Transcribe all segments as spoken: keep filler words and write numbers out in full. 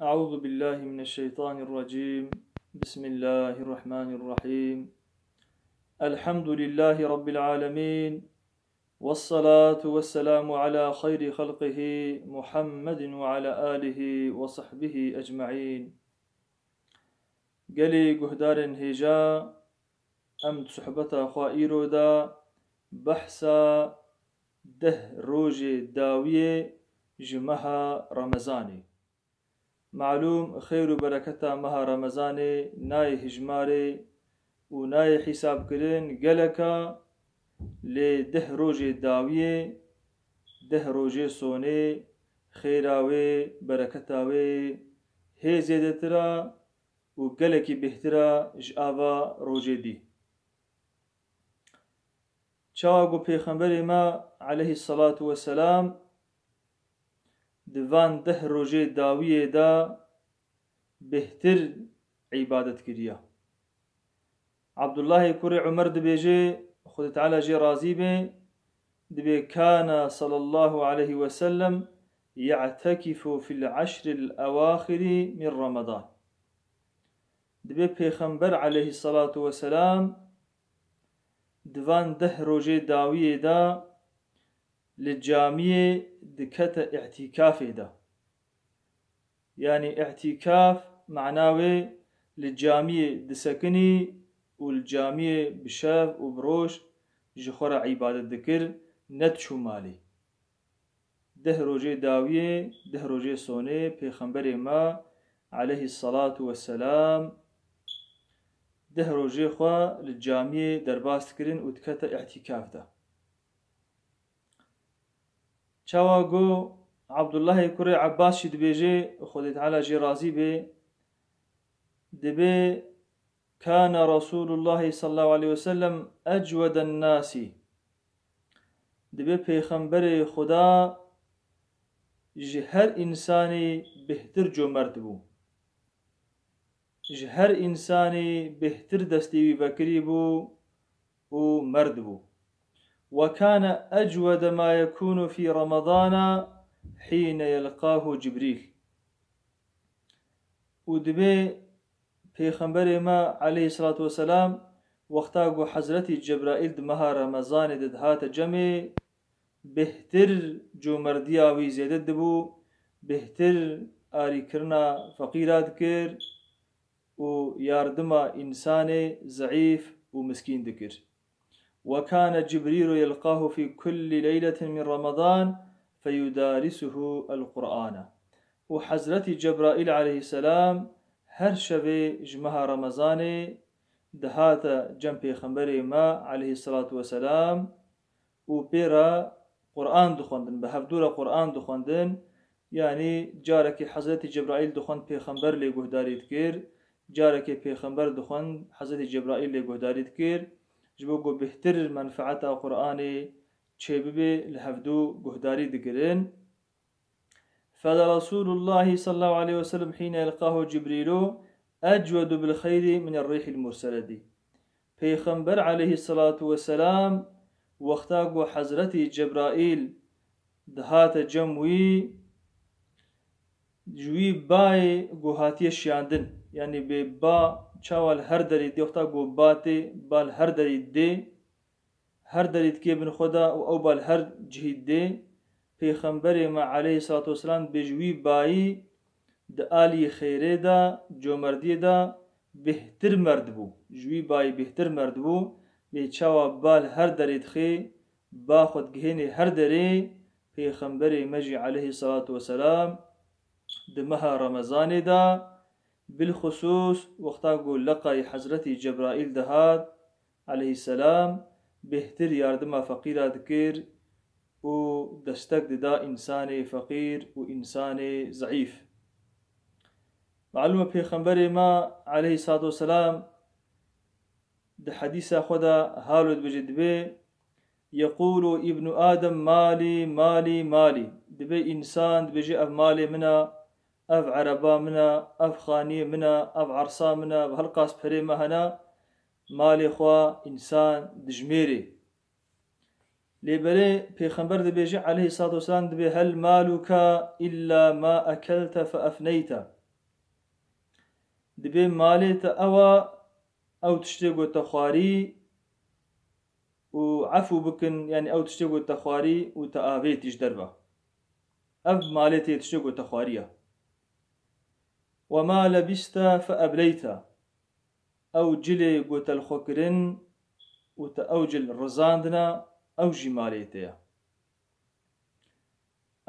أعوذ بالله من الشيطان الرجيم. بسم الله الرحمن الرحيم. الحمد لله رب العالمين. والصلاة والسلام على خير خلقه محمد وعلى آله وصحبه أجمعين. Gelî guhdarên hêja, em di sohbeta xwe îro de behsa deh rojê dawiyê ji meha Remezanê. Malûm, xêr û bereketa meha Remezanê nayê hijmarê û nayê hîsabkirin gelek e, lê deh rojê dawiyê, deh rojê sonê, xêra wê, bereketa wê hê zêdetir e û gelekî bêhtir e ji ava rojê dî. Çawa ku Pêxemberê me aleyhissalatu vesselam di van deh rojê dawiyê de bêhtir îbadet kiriye. Abdullahê kurê Umer dibêje, Xwedê Teala jê razî be, dibê, "Kana sallallahu aleyhi ve sellem ya'tekifu fil ashril ewaxiri min Ramadan." Dibê Pêxember aleyhissalatu vesselam di van deh rojê dawiyê de li camiyê dikete îtîkafê de. Yanî îtîkaf mana wê li camiyê disekinî û li camiyê bi şev û bi roj ji xwe re îbadet dikir, nediçû malê. Deh rojê dawiyê, deh rojê sonê Pêxemberê me aleyhissalatu vesselam deh rojê xwe li camiyê derbas dikirin û dikete îtîkaf de. Çawa ku Abdullahê kurê Ebbas jî dibêje, Xwedê Teala jê razî be, dibê, "Kana Resulullah sallallahu aleyhi ve sellem ecweden nasi." Dibê Pêxemberê Xuda ji her însanî bêhtir comert bû. Ji her însanî bêhtir destê wî vekirî bû û merd bû. "Ve kâne ecwede ma yekûnu fî Ramadana hîne yelqahu Cibrîl." Û dibê Pêxemberê me aleyhissalatu vesselam wexta ku Hezretî Cebraîl di meha Remezanê de dihate cemê, bêhtir comerdiya wî zêde dibû, bêhtir arîkirina feqîra dikir û yardima însanê zeîf û miskîn dikir. "Ve kâne Cibrîlu yelqahu fî kulli leyletin min Ramadan feyudarisuhu el-Qur'ana." Û Hezretî Cebraîl aleyhisselam her şevê ji meha Remezanê dihate cem Pêxemberê me aleyhissalatu vesselam û pê re Quran dixwendin, bi hevdû re Quran dixwendin. Yanî carekê Hezretî Cebraîl dixwend, Pêxember lê guhdarî dikir, carekê Pêxember dixwend, Hezretî Cebraîl lê guhdarî dikir. Ji bo ku bêhtir menfeeta Quranê çêbibe, li hevdû guhdarî dikirin. "Fele Resulullah sallallahu aleyhi ve sellem hîne yelqahu Cibrîlu ecwedu bil xeyri min rîhil murseledî." Pêxember aleyhissalatu vesselam wexta ku Hezretî Cebraîl dihate cem wî, ji wî bayê ku hatiye şiyandin, yanî bê ba çawa li her derî dê, wexta ku ba tê, ba li her derî dê, her derî dikê bin xwe de û ew ba li her cihî dê, Pêxemberê me aleyhissalatu vesselam dibê ji wî bayî di aliyê xêrê de, comerdiyê de bêhtir merd bû. Ji wî bayî bêhtir merd bû. Bê çawa ba li her derê dixê, ba xwe digihênê her derê, Pêxemberê me jî aleyhissalatu vesselam di meha Remezanê de, bilxusûs wexta ku leqayî Hezretî Cebraîl dihat, aleyhisselam, bêhtir yardima feqîra dikir û destek dida însanê feqîr û însanê zeîf. Malûm e, Pêxemberê me aleyhissalatu vesselam di hedîsa xwe de halo dibêje, dibê, "Yeqûlu îbnu Adem malî, malî, malî." Dibê însan dibêje, "Ev malê min e, ev ereba min e, ev xaniyê min e, ev ersa min e, ev helqas perê me hene." Malê xwe însan dijmêrê. Lê belê Pêxember dibêje aleyhissalatu vesselam, dibê, "Hel maluka illa ma ekelte fe efneyte." Dibê malê te ew a, ew tiştê ku te xwarî û efû bikin, yanî ew tiştê ku te xwarî û te avêtî ji derve. Ev malê te yê tiştê ku te xwariye. Wema lebîste fe ebleyte. Ew cilê ku te li xwe kirin û te ew cil rizandine, ew jî malê te ye.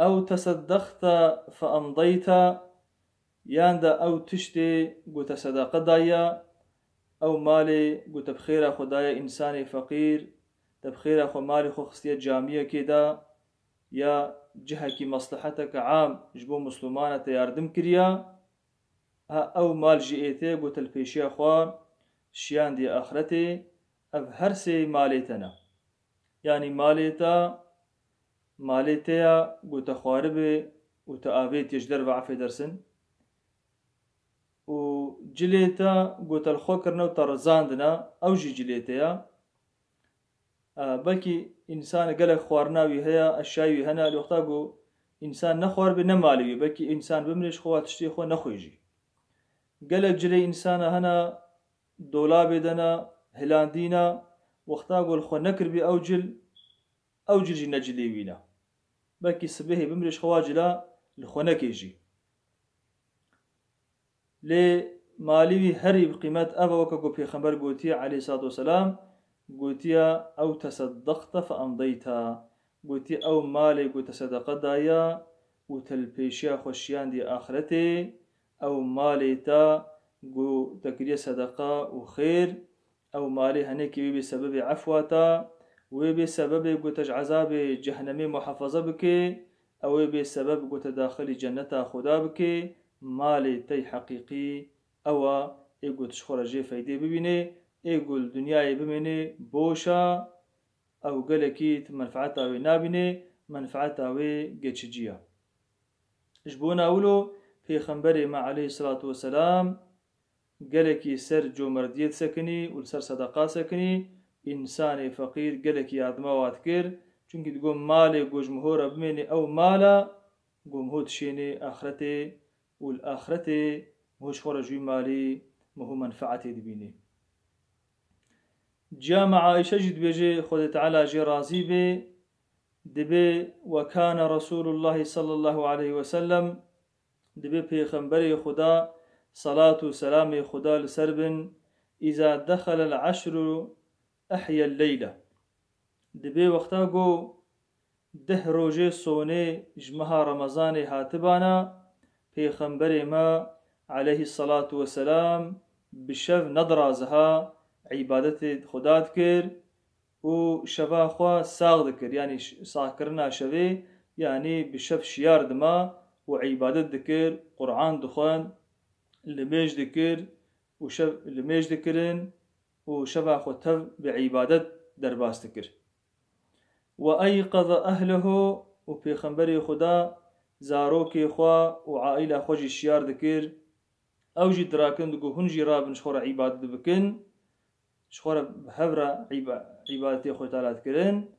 Ew teseddexte fe emdeyte, yan de ew tiştê ku te sedeqe daye, ew malê ku te bi xêra xwe daye însanê feqîr, te bi xêra xwe malê xwe xistiye camiyekê de, ya cihekî mesleheteke am ji bo Misilmana te yardim kiriye, ha ew mal jî ê te ku te li pêşiya xwe şiyandiye axretê, ev her sê malê te ne. Yanî malê te, malê te ya ku te xwaribe û te avêtiye ji derve, efê dersin. Û cilê te ku te li xwe kirine û te rizandine, ew jî cilê te ya. E, belkî însan gelek xwarina wî heye, eşyayê wî hene, lê wexta ku însan nexwaribe ne malê wî, belkî însan bimire ji xwe wa tiştê xwe nexwê jî. Gelek cilê însana hene, dolabê de ne, hilandî ne, wexta ku li xwe nekiribî ew cil, ew cil jî ne cilê wî ne. Belkî sibehê bimrê ji xwe wa cila li xwe nekê jî. Lê malî wî herî bi qîmet ev e, weke ku Pêxember gotiye aleyhissalatu vesselam, gotiye, "Ew teseddaqte fe emdeyta." Gotiye, "Ew malê ku te sedeqe daye û te li pêşiya xwe şiyandiye axretê, ew malê te ku te kiriye sedeqa û xêr, ew malê henekê wê bê sebebê efwa te, wê bê sebebê ku te ji ezabê cehnemê muhafaza bike, ew ê bê sebeb ku te daxilî cenneta Xuda bike, malê te yê heqîqî ew a, ê ku tu ji xwe re jê feydê bibînê, ê ku li dinyayê bimînê boş a, ew gelekî tu menfeeta wê nabînê, menfeeta wê geçicî ye." Ji bona wilo Pêxemberê me aleyhisselatu vesselam gelekî ser comerdiyê disekinî û li ser sedeqa sekinî, însanê feqîr gelekî yardima wa dikir, çunkî digot, "Malê ku ji miho re bimênê ew mal e, ku miho dişênê axretê û li axretê miho ji xwe re ji wî malî miho menfeetê dibînê." Ciya me Aîşe jî dibêje, Xwedê Teala jê razî bê, dibê, "Ve kâne Resûlullahî sallallahu aleyhi ve sellem", dibê Pêxemberê Xuda, salat û selamê Xuda li ser bin, "îza dexelel eşru ehyel leyle." Dibê wexta ku deh rojê sonê ji meha Remezanê hatibana, Pêxemberê me aleyhissalatu vesselam bi şev nediraziha îbadetê Xuda dikir û şeva xwe sax dikir. Yanî ş-, saxkirina şevê, yanî bi şev şiyar dima û îbadet dikir, Quran dixwend, limêj dikir û şev limêj dikirin û şeva xwe tev bi îbadet derbas dikir. "Ve eyqaza ehlehu", û Pêxemberê Xuda zarokê xwe û aîla xwe jî şiyar dikir. Ew jî dirakin, digot, "Hûn jî rabin, ji xwe re îbadet bikin." Ji xwe re bi hev re îba-, îbadetê Xwedê Teala dikirin.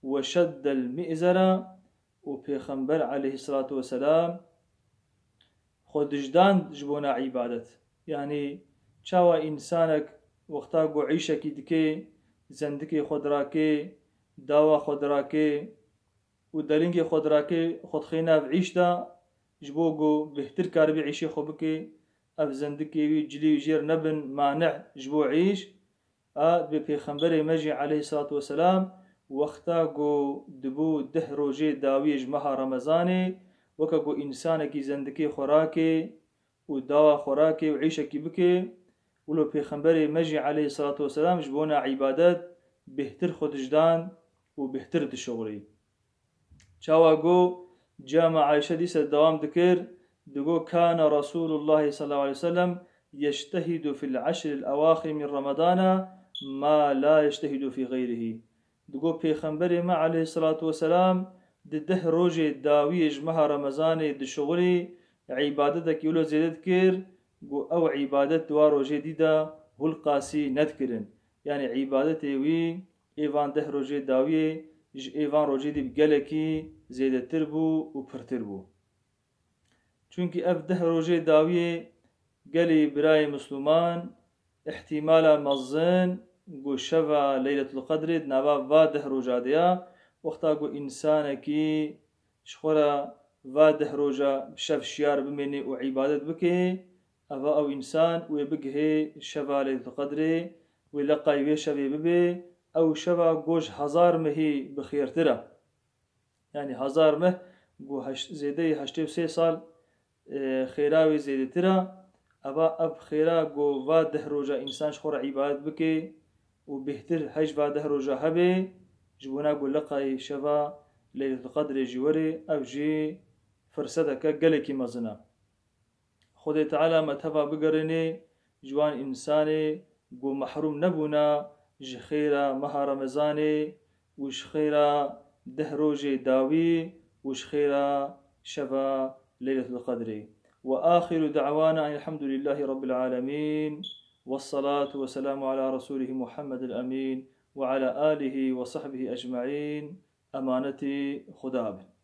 "Ve şeddel mi'zera", û Pêxember aleyhissalatu vesselam xwe dijdan ji bona îbadet. Yanî çawa însanek wexta ku îşekî dike, zendikê xwe dirake, dawa xwe dirake û delingê xwe dirake, xwe dixê nav îş de, ji bo ku bêhtir karibe îşê xwe bike, ev zendikê wî, cilê wî jêr nebin maneh ji bo îş, a dibê Pêxemberê me jî aleyhissalatu vesselam wexta ku dibû deh rojê dawiyê ji meha Remezanê, weke ku însanekî zendikê xwe rake û dawa xwe rake û îşekî bike, wilo Pêxemberê me jî aleyhissalatu vesselam ji bona îbadet bêhtir xwe dijdan û bêhtir dişuxulî. Çawa ku Cama Ayşe dîse dewam dikir, digo, "Kana Rasulullah sallallahu aleyhi ve sellem yectehidu fil eşril ewaxir min Ramadana ma la yectehidu fi gayrihi." Digo, Pêxemberê me aleyhissalatu vesselam di deh rojê dawiyê ji meha Remezanê dişuxulî, îbadetekî wilo zêde dikir, ku ew îbadet di wa rojê dî de hûlqasî nedikirin. Yanî îbadetê wî ê van deh rojê dawiyê ji ê van rojê dî bi gelekî zêdetir bû û pirtir bû. Çunkî ev deh rojê dawiyê Gelî birayê Misliman, îhtîmala mezin ku şeva Leyletul Qedrê di nava va deh roja de ya, wexta ku însanekî ji xwe re va deh roja bi şev şiyar bimêne û îbadet bike, eva ew însan wê bigihê şeva Leyletul Qedrê, wê leqayî wê şevê bibe, ew şeva ku ji hezar mehî bi xêrtir e. Yanî hezar meh ku heş-, zêdeyî heştê û sê sal, e, xêra wê zêdetir e. Eva ev xêra ku va deh roja însan ji xwe re îbadet bike û bêhtir hej va deh roja hebe, ji bona ku leqayî şeva Leyletul Qedrê jî were, ev jî firseteke gelekî mezin e. Xwedê Teala me teva bigerîne ji wan însanê ku mehrûm nebûna ji xêra meha Remezanê û ji xêra deh rojê dawî û ji xêra şeva Leyletul Qedrê. Ve axiru da'wana elhamdulillahî rabbil alemîn. Vessalatu vesselamu ala Resulîhî Muhammedil Emîn ve ala alîhî ve sahbihî ecmaîn. Emanetî Xuda bin.